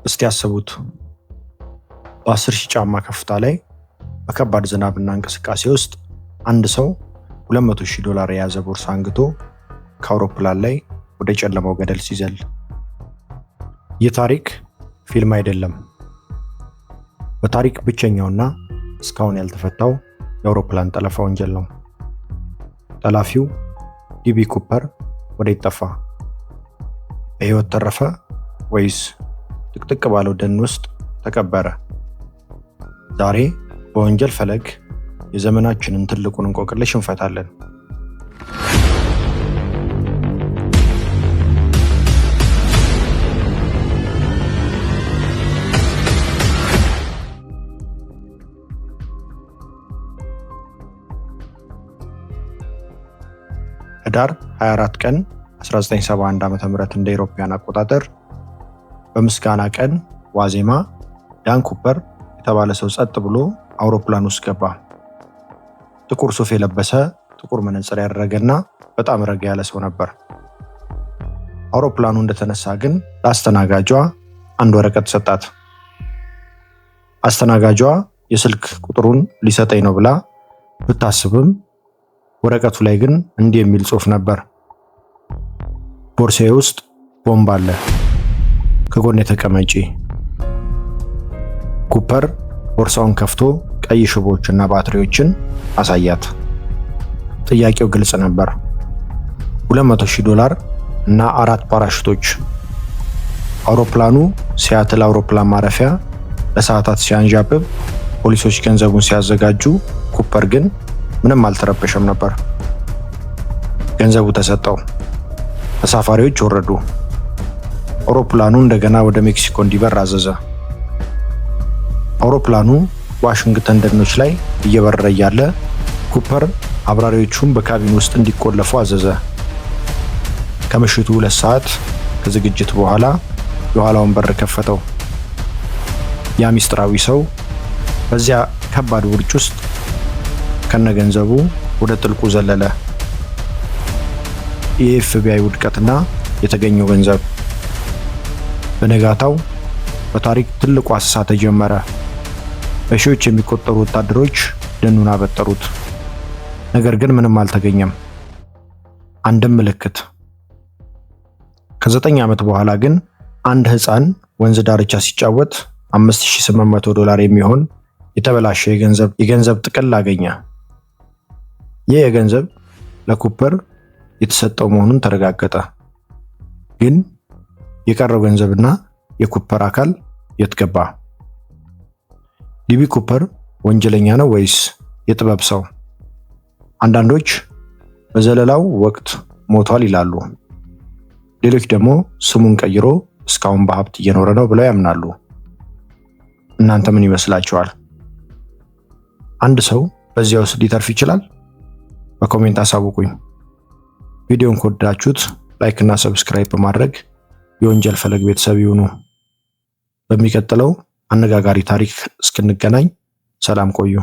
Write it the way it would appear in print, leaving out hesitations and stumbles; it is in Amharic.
እስቲ ያስቡት፣ በ10,000 ጫማ ከፍታ ላይ በከባድ ዝናብና እንቅስቃሴ ውስጥ አንድ ሰው 200,000 ዶላር የያዘ ቦርሳ አንግቶ ከአውሮፕላን ላይ ወደ ጨለማው ገደል ሲዘል። ይህ ታሪክ ፊልም አይደለም። በታሪክ ብቸኛውና እስካሁን ያልተፈታው የአውሮፕላን ጠለፋ ወንጀል ነው። ጠላፊው ዲቢ ኩፐር ወዴት ጠፋ? በሕይወት ተረፈ ወይስ ጥቅጥቅ ባለው ደን ውስጥ ተቀበረ? ዛሬ በወንጀል ፈለግ የዘመናችንን ትልቁን እንቆቅልሽ እንፈታለን። ህዳር 24 ቀን 1971 ዓ.ም እንደ አውሮፓውያን አቆጣጠር በምስጋና ቀን ዋዜማ ዳን ኩፐር የተባለ ሰው ጸጥ ብሎ አውሮፕላን ውስጥ ገባ። ጥቁር ሱፍ የለበሰ፣ ጥቁር መነጽር ያደረገና በጣም ረጋ ያለ ሰው ነበር። አውሮፕላኑ እንደተነሳ ግን ለአስተናጋጇ አንድ ወረቀት ሰጣት። አስተናጋጇ የስልክ ቁጥሩን ሊሰጠኝ ነው ብላ ብታስብም ወረቀቱ ላይ ግን እንዲህ የሚል ጽሑፍ ነበር። ቦርሳዬ ውስጥ ቦምብ አለ፣ ከጎኔ ተቀመጪ። ኩፐር ቦርሳውን ከፍቶ ቀይ ሽቦዎችና ባትሪዎችን አሳያት። ጥያቄው ግልጽ ነበር። 200,000 ዶላር እና አራት ፓራሹቶች። አውሮፕላኑ ሲያትል አውሮፕላን ማረፊያ ለሰዓታት ሲያንዣብብ፣ ፖሊሶች ገንዘቡን ሲያዘጋጁ፣ ኩፐር ግን ምንም አልተረበሸም ነበር። ገንዘቡ ተሰጠው። ተሳፋሪዎች ወረዱ። አውሮፕላኑ እንደገና ወደ ሜክሲኮ እንዲበር አዘዘ። አውሮፕላኑ ዋሽንግተን ደኖች ላይ እየበረረ እያለ ኩፐር አብራሪዎቹን በ cabin ውስጥ እንዲቆለፉ አዘዘ። ከምሽቱ 2 ሰዓት ከዝግጅት በኋላ የኋላውን በር ከፈተው። ያ ሚስጥራዊ ሰው በዚያ ከባድ ውርጭ ውስጥ ከነገንዘቡ ወደ ጥልቁ ዘለለ። የኤፍቢአይ ውድቀትና የተገኘው ገንዘብ። በነጋታው በታሪክ ትልቁ አሰሳ ተጀመረ። በሺዎች የሚቆጠሩ ወታደሮች ደኑን አበጠሩት። ነገር ግን ምንም አልተገኘም፣ አንድም ምልክት። ከ9 ዓመት በኋላ ግን አንድ ሕፃን ወንዝ ዳርቻ ሲጫወት 5800 ዶላር የሚሆን የተበላሸ የገንዘብ ጥቅል አገኘ። ይህ የገንዘብ ለኩፐር የተሰጠው መሆኑን ተረጋገጠ። ግን የቀረው ገንዘብና የኩፐር አካል የት ገባ? ዲቢ ኩፐር ወንጀለኛ ነው ወይስ የጥበብ ሰው? አንዳንዶች በዘለላው ወቅት ሞቷል ይላሉ። ሌሎች ደግሞ ስሙን ቀይሮ እስካሁን በሀብት እየኖረ ነው ብለው ያምናሉ። እናንተ ምን ይመስላችኋል? አንድ ሰው በዚያ ውስጥ ሊተርፍ ይችላል? በ comment አሳውቁኝ። ቪዲዮን ከወደዳችሁት like እና subscribe በማድረግ የወንጀል ፈለግ ቤተሰብ ይሁኑ። በሚቀጥለው አነጋጋሪ ታሪክ እስክንገናኝ ሰላም ቆዩ።